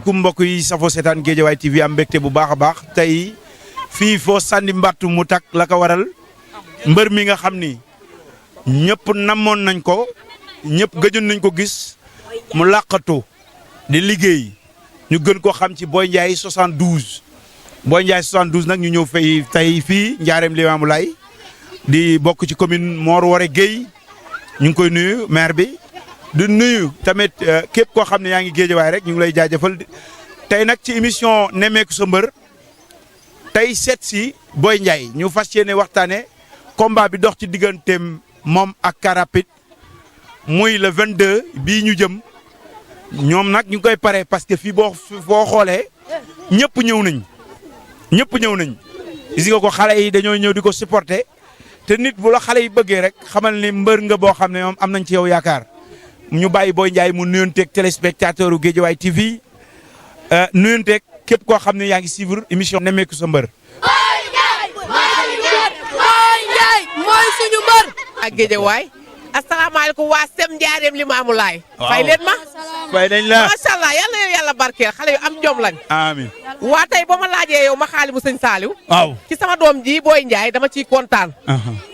asalaamaaleykum mbokk yi safo seetaan Guédiawaye TV am mbégte bu baax a baax tey fii foo sànni mbattu mu tak la ko waral mbër mi nga xam ni ñëpp namoon nañ ko ñëpp gëjoon nañ ko gis mu làqatu di liggéey ñu gën ko xam ci Boy Ndiaye 72 Boy Ndiaye 72 nag ñu ñëw fay tey fii Njaareem Limamoulaye di bokk ci commune Mor Waré Guèye ñu ngi koy nuyu maire bi di nuyu tamit képp koo xam ne yaa ngi Guédiawaye rek ñu ngi lay jaajëfal tey nag ci émission nemmeeku sa mbër tey seet si Boy Ndiaye ñu fas yéene waxtaane combat bi dox ci digganteem moom ak Car Rapide muy le 22 bii ñu jëm ñoom nag ñu ngi koy pare parce que fii boo xoolee ñëpp ñëw nañ gis nga ko xale yi dañoo ñëw di ko supporter te nit bu la xale yi bëggee rek xamal ni mbër nga boo xam ne moom am nañ ci yow yaakaar ñu bàyyi Boy Ndiaye mu nuyonteeg téléspectateur u Guédiawaye TV nuyonteeg képp koo xam ne yaa ngi suivre émission nemmeeku sa mbër. Boy Ndiaye mooy suñu mbër. ak Guédiawaye asalaamaaleykum waa Sem Njaareem Limamoulaye. fay leen ma. fay nañ la macha allah yàlla na yàlla barkeel xale yu am jom lañ. amiin. waa tey ba ma laajee yow ma xaali mu sëñ Saliou. waaw ci sama doom ji Boy Ndiaye dama ciy kontaan.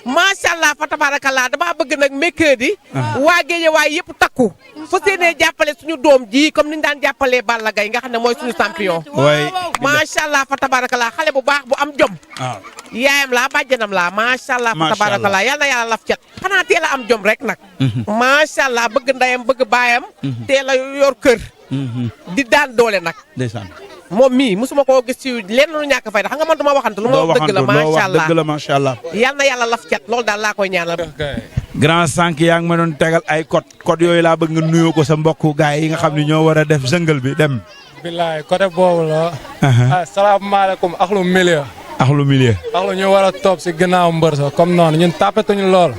macha allah fa tabarakallah dama bëgg nag mercredi. waa Guédiawaye yëpp takku. fu seenee jàppale suñu doom ji comme ni ñu daan jàppalee Balla Gaye nga xam ne mooy suñu champion. waay macha allah fa tabarakallah xale bu baax bu am jom. waaw yaayam laa bàjjanam laa macha allah fa tabarakallah yal na yàlla laf cat. xanaa teel a am jom rek nag. macha allah bëgg ndeyam bëgg baayam. teel a yor kër. di daan doole nag. ndeysaan. moom mii musuma koo gis ci lenn lu ñàkk fayda xam nga man duma waxantu lu ma wax dëgg la macha allah dëgg la macha allah. yal na yàlla laf cat loolu daal laa koy ñaanal. grand sànq yaa ngi ma doon tegal ay code yooyu laa bëgg nga nuyoo ko sa mbokku gaay yi nga xam ne ñoo war a def jungle bi dem. billaay côté boobu la. asalaamaaleykum axlu milieu. axlu milieu. axlu ñu war a topp si ginnaaw mbërsa comme noonu ñun tàppetuñu lool.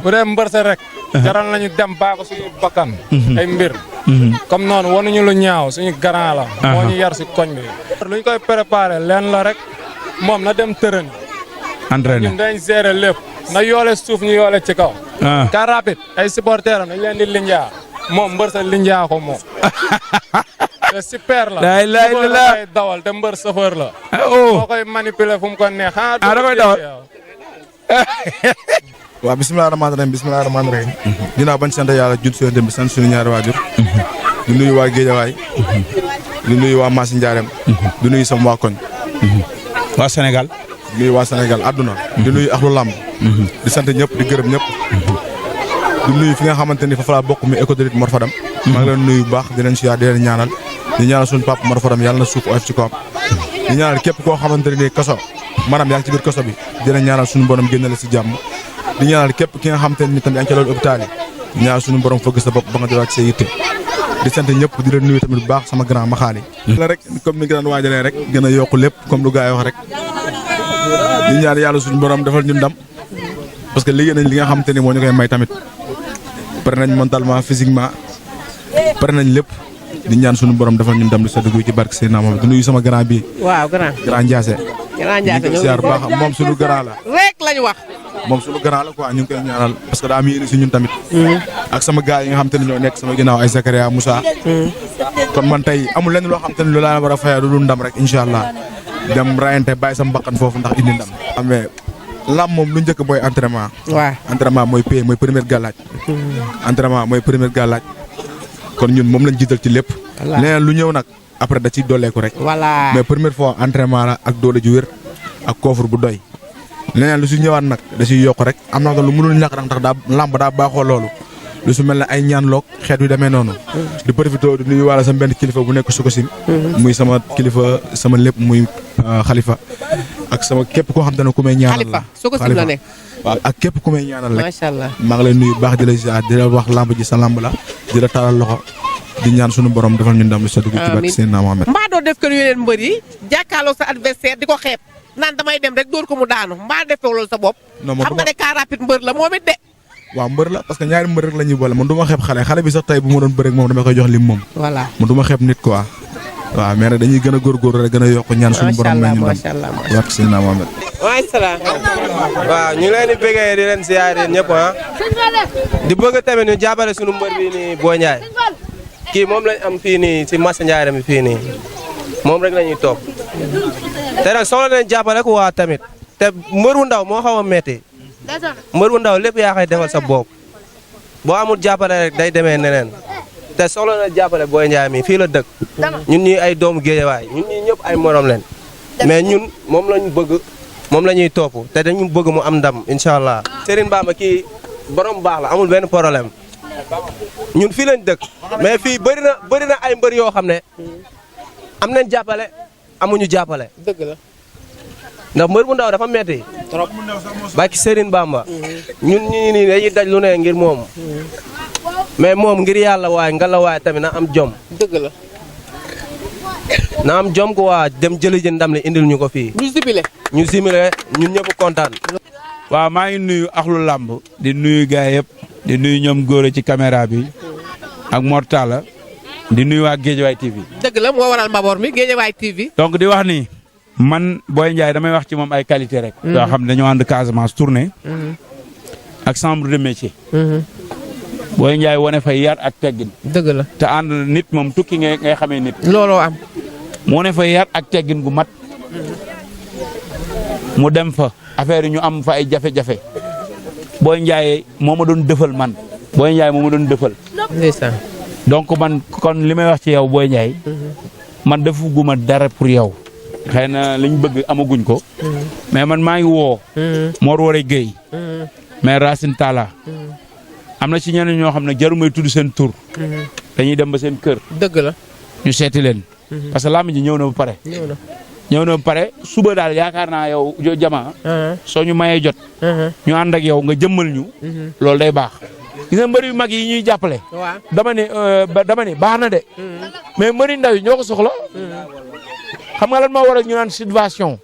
bu dee mbërsa rek. jaral nañu dem baa ko suñu bakkan. ay mbir. comme noonu wanuñu lu ñaaw suñu grand la. moo ñu yar si koñ bi. lu ñu koy préparé leen la rek moom na dem tërëni. entraîné ñun dañ gérer lépp. na yoole suuf ñu yoole ci kaw. Car Rapide ay supporters am dañ leen di linjaa moom mbërsa linjaa ko moom. te super la. lay dawal te mbër chauffeur la. moo koy manipuler fu mu ko neex. da koy dawal. waaw bisimilah rahmaani rahim dinaa bañ sant yàlla jul suyante bi sant suñu ñaari waajur di nuyu waa Guédiawaye di nuyu waa Massi Ndiarème di nuyu sama waa koñ waa Sénégal di nuyu waa Sénégal àdduna di nuyu axlu làmb di sant ñëpp di gërëm ñëpp di nuyu fi nga xamante ni foofu laa bokk mi école Mor Fadam maa ngi leen nuyu bu baax di leen siyaar di leen ñaanal di ñaanal suñu papa Mor Fadam yàlla na suuf oyof ci kawam di ñaanal képp koo xamante ni kaso maanaam yaa ngi ci biir kaso bi di leen ñaanal suñu borom génne la si jàmm di ñaanal képp ki nga xamante ni tamit yaa ngi ci loolu hôpital yi di ñaanal suñu borom fëgg sa bopp ba nga dalaat sa yitte di sant ñëpp di leen nuyu tamit bu baax sama grand maxaali la rek comme ni nga daan waajalee rek gën a yokku lépp comme lu gars yi wax rek di ñaan yàlla suñu borom defal ñu ndam parce que liggéey nañ li nga xamante ni moo ñu koy may tamit pare nañ mentalement physiquement pare nañ lépp di ñaan suñu borom defal ñu ndam di sa dugg ci barke Seydina Mohamed di nuyu sama grand bi waaw grand Ndiassé siyaar baax moom suñu grand la rek lañu wax moom suñu grand la quoi ñu ngi koy ñaanal parce que daa am yéene si ñun tamit ak sama gars yi nga xam te ne ñoo nekk sama ginnaaw ay Zakaria Moussa kon man tey amul lenn loo xam te ne lu laa war a faya lu dul ndam rek incha allah dem rayante bàyyi sama mbaqan foofu ndax indi ndam amee lam moom lu njëkk mooy entraînement waaw entraînement mooy pay mooy première gàllaaj entraînement mooy première gàllaaj kon ñun moom lañ jiital ci lépp leneen lu ñëw nag après da ciy dooleeku rek voilà mais première fois entraînement la ak doole ju wér ak coffre bu doy leneen lu si ñëwaat nag da ciy yokk rek am na lu mënul ñàkk ndax daa làmb daa baaxoo loolu lu su mel ne ay ñaan loog xeet wi demee noonu di profité di nuyu wàlla sama benn kilifa bu nekk Sukosim muy sama kilifa sama lépp muy xalifa ak sama képp koo xam te ne ku may ñaanal la Sukosim la nekk waaw ak képp ku may ñaanal rek macha allah maa ngi lay nuyu baax di la ziar di la wax lamb ji sa lamb la di la talal loxo di ñaan suñu borom defal ñu ndam lu sa dugg ci barke Seydina Mohamed mbaa doo def kër yeneen mbër yi jàkkaarloo sa adversaire di ko xeeb naan damay dem rek dóor ko mu daanu mbaa defee loolu sa bopp xam nga ne Car Rapide mbër la moom it de waaw mbër la parce que ñaari mbër rek la ñuy boole man du ma xeeb xale bi sax tey bu ma doon bëre ak moom dama koy jox lim moom voilà man du ma xeeb nit quoi waaw mais nag dañuy gën a góorgóorlu rek gën a yokk ñaan suñu borom may ñu ndam barke Seydina Mohamed waaw ñu ngi leen di bëggee di leen siyaare ñëpp di bëgg tamit ñu jàppale suñu mbër bi ni Boy Ndiaye kii moom lañ am fii nii si Massa Ndiaye mi fii nii moom rek la ñuy topp te nag soxla nañ jàppale ko waa tamit te mbër bu ndaw moo xaw a metti mbër bu ndaw lépp yaa koy defal sa bopp boo amul jàppale rek day demee neneen te soxla na jàppale Boy Ndiaye mi fii la dëkk ñun ñii ay doomu Géejawaay ñun ñii ñëpp ay morom leen mais ñun moom lañu bëgg moom la ñuy topp te dañu bëgg mu am ndam incha allah. Serigne Bamba kii borom baax la amul benn problème ñun fii lañ dëkk mais fii bëri na ay mbër yoo xam ne am nañ jàppale amuñu jàppale. dëgg la. ndax mbër bu ndaw dafa metti trop. bàkki Serigne Bamba ñun ñii nii dañuy daj lu ne ngir moom mais moom ngir yàlla waay nga la waay tamit na am jom. dëgg la. na am jom ko waa dem jëli ji ndam li indil ñu ko fii. ñu simile ñun ñëpp kontaan. waaw maa ngi nuyu axlu làmb di nuyu gaay yëpp di nuyu ñoom góor ci caméra bi ak Mortala di nuyu waa Géejawaay TV. dëgg la moo waral mbaboor mi Géejawaay TV. donc di wax ni man Boy Ndiaye damay wax ci moom ay qualité rek. yoo xam ne dañoo ànd Casamance tournée. ak chambre de métier. Boy Ndiaye wane fa yar ak teggin. dëgg la te ànd nit moom tukki ngay xamee nit. looloo am. mu wane fa yar ak teggin gu mat. mu dem fa affaire yi ñu am fa ay jafe-jafe. Boy Ndiaye moo ma doon dëfal man. Boy Ndiaye moo ma doon dëfal. ndeysaan. donc man kon li may wax ci yow Boy Ndiaye. man defuguma dara pour yow. xëy na li ñu bëgg amaguñ ko. mais man maa ngi woo. Mor Waré Gueye. mais Racine Talla. am na ci ñeneen ñoo xam ne jarul may tudd seen tur. dañuy dem ba seen kër. dëgg la. ñu seeti leen. parce que làmb ji ñëw na ba pare. ñëw na ba pare suba daal yaakaar naa yow Jama. soo ñu mayee jot. ñu ànd ak yow nga jëmmal ñu. loolu day baax. gis nga mbër yu mag yi ñuy jàppale. waaw dama ne baax na de. mais mbëri ndaw yi ñoo ko soxla. xam nga lan moo waral ñu naan subvention.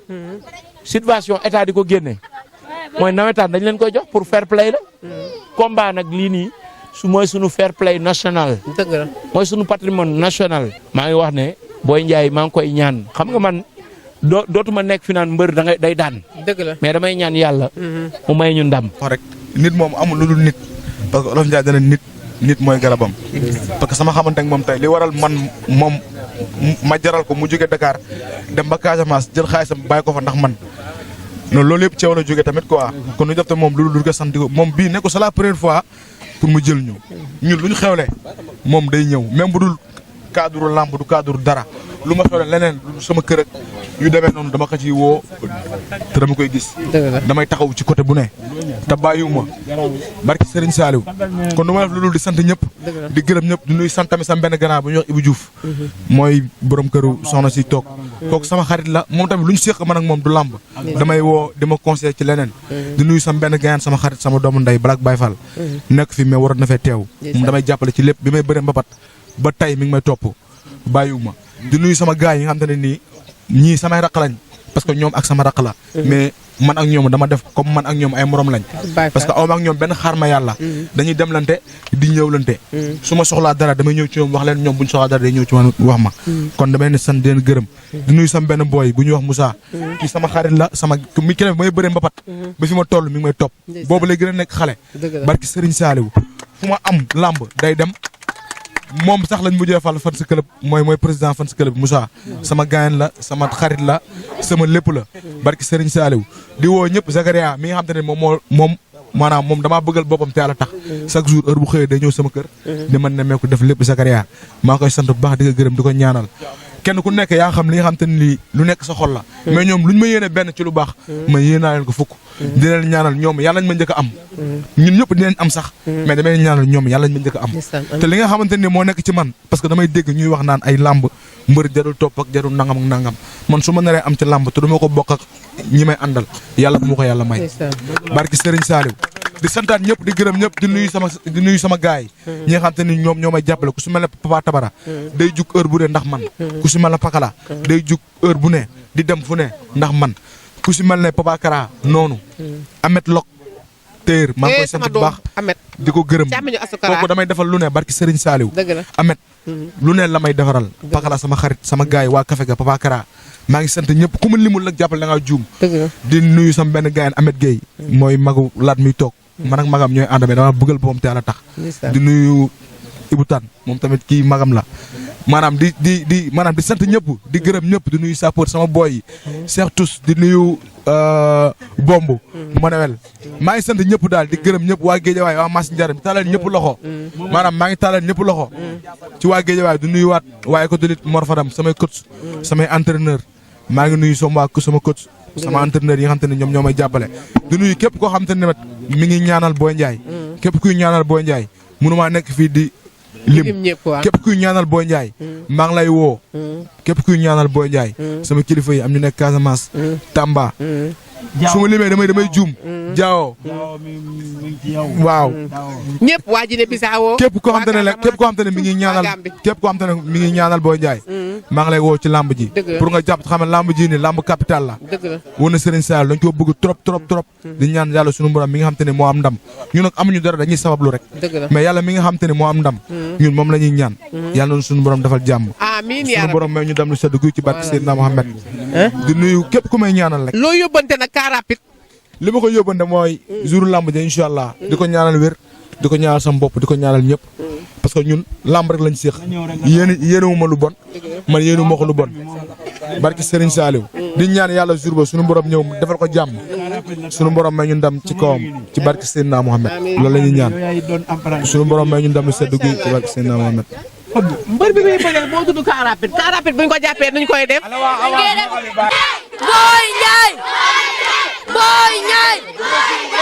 subvention état di ko génne. mooy nawetaan dañ leen koy jox pour fair play la. combat nag lii nii mooy sunu fair play national. dëgg la mooy sunu patrimoine national. maa ngi wax ne Boy Ndiaye maa ngi koy ñaan xam nga man dootuma nekk fi naan mbër day daan. dëgg la mais damay ñaan yàlla. mu may ñu ndam. rek nit moom amul lu dul nit parce que Olof Ndiaye dana nit mooy garabam. parce que sama xamante ak moom tey li waral man moom ma jaral ko mu jóge Dakar dem ba Casamance jël xaalisam bàyyi ko fa ndax man. non loolu yëpp ci yow la jógee tamit quoi kon ñu def te moom lu dul ko sant ko moom bii ne ko c'est la première fois pour mu jël ñu ñun lu ñu xewle moom day ñëw même bu dul cadre lamb du cadre dara lu ma xewle leneen sama kër ak yu demee noonu dama ko ciy woo te dama koy gis. damay taxaw ci côté bu ne te bàyyiwuma barki Serigne Saliou kon du ma def lu dul di sant ñëpp. di gërëm ñëpp di nuy sant tamit sama benn gannaaw bu ñuy wax Ibou Diouf. mooy borom këru soxna si toog. kooku sama xarit la moom tamit lu ñu séq man ak moom du làmb damay woo di ma conseillé ci leneen. di nuyu sama benn gayaan sama xarit sama doomu ndey Black Baye Fall. nekk fi mais waroon na fee teew. moom damay jàppale ci lépp bi may bëree mbapat ba tey mi ngi may topp bàyyiwuma di nuyu sama gaay yi nga xam te ne nii ñii samay raq lañ parce que ñoom ak sama raq la. mais man ak ñoom dama def comme man ak ñoom ay morom lañ. parce que aw ma ak ñoom benn xaar ma yàlla. dañuy demlante di ñëwlante. su ma soxlaa dara damay ñëw ci ñoom wax leen ñoom bu ñu soxlaa dara day ñëw ci man wax ma. kon damay ne sant di leen gërëm. di nuyu sama benn booy bu ñuy wax Moussa. kii sama xarit la sama mi keneen may bëree mbapat. ba fi ma toll mi ngi may topp. boobu lay gën a nekk xale. barki Serigne Saliou fu ma am lamb day dem. moom sax lañ mujjee fal fan si club mooy président fan si club Moussa sama gaayan la sama xarit la sama lépp la barki Serigne Saliou di woo ñëpp Zakaria mi nga xam te ne moom maanaam moom damaa bëggal boppam te yàlla tax chaque jour heure bu xëyee day ñëw sama kër di man ne meeku def lépp Zakaria maa koy sant bu baax di ko gërëm di ko ñaanal kenn ku nekk yaa xam li nga xam te ne lii lu nekk sa xol la mais ñoom luñ ma yéene benn ci lu baax ma yéenaa leen ko fukk di leen ñaanal ñoom yàlla nañ ma njëkk a am ñun ñëpp dinañ am sax mais damay ñaanal ñoom yàlla nañ ma njëkk a am te li nga xamante ne moo nekk ci man parce que damay dégg ñuy wax naan ay làmb mbër jarul topp ak jarul nangam ak nangam man su ma naree am ci làmb te du ma ko bokk ak ñi may àndal yàlla bu ma ko yàlla may barki Serigne Saliou di santaat ñëpp di gërëm ñëpp di nuyu sama gaay ñi nga xam te ni ñoom ñoo may jàppale ku si mel ne Papa Tabara day jug heure bu ne ndax man ku si mel ne Pakala day jug heure bu ne di dem fu ne ndax man ku si mel ne Papa Kara noonu Amet Lok téer maa ngi koy sant bu baax di ko gërëm kooku damay defal lu ne barki Serigne Saliou Amet lu ne la may defaral Pakala sama xarit sama gaay waa Café ga Papa Kara maa ngi sant ñëpp ku ma limul nag jàppale da ngaa juum di nuyu sama benn gaayaan Amet Gueye mooy magu laat muy toog man ak magam ñooy ànd mais dama bëggal boppam te yàlla tax di nuyu Ibou Tane moom tamit kii magam la maanaam di sant ñëpp di gërëm ñëpp di nuyu sapeur sama boy yi Cheikh Tous di nuyu Bomb Manuel maa ngi sant ñëpp daal di gërëm ñëpp waa Guédiawaye waa Mass Ndiarème taalal ñëpp loxo maanaam maa ngi taalal ñëpp loxo ci waa Guédiawaye di nuyu waat waa école de lutte Mor Fadam samay coach samay entraîneur maa ngi nuyu sama coach sama entraîneur yi nga xam te ne ñoom ñoo may jàppale di nuyu képp koo xam te ne mi ngi ñaanal Boy Ndiaye képp kuy ñaanal Boy Ndiaye mënumaa nekk fii di lim képp kuy ñaanal Boy Ndiaye maa ngi lay woo képp kuy ñaanal Boy Ndiaye sama kilifa yi am ñu nekk Casamance Tamba su ma limee damay juum Diawo waaw ñëpp waa Guinée Bissau képp koo xam te ne la képp koo xam te ne mi ngi ñaanal Boy Ndiaye maa ngi lay woo ci lamb ji pour nga jàpp xam ne lamb ji ni lamb capital la woon na Serigne Sall dañ ko bëgg trop di ñaan yàlla sunu borom mi nga xam te ne moo am ndam ñun nag amuñu dara dañuy sabablu rek mais yàlla mi nga xam te ne moo am ndam ñun moom la ñuy ñaan yàlla na sunu borom defal jàmm amiin sunu borom may ñu dem lu sedd guy ci barke Seydina Mohamed di nuyu képp ku may ñaanal rek loo yóbbante nag car rapide li ma ko yóbbante mooy jour lamb ji incha allah di ko ñaanal wér di ko ñaanal sama bopp di ko ñaanal ñëpp parce que ñun lamb rek lañ séex yéenewuma lu bon man yéenewuma ko lu bon barki Serigne Saliou di ñaan yàlla jour ba suñu borom ñëw defal ko jàmm suñu borom may ñu ndam ci kawam ci barki Seydina Mohamed loolu la ñuy ñaan suñu borom may ñu ndam lu sedd guy ci barki Seydina Mohamed mbër bi muy bëre boo tudd car rapide buñ ko jàppee nuñ koy def Boy Ndiaye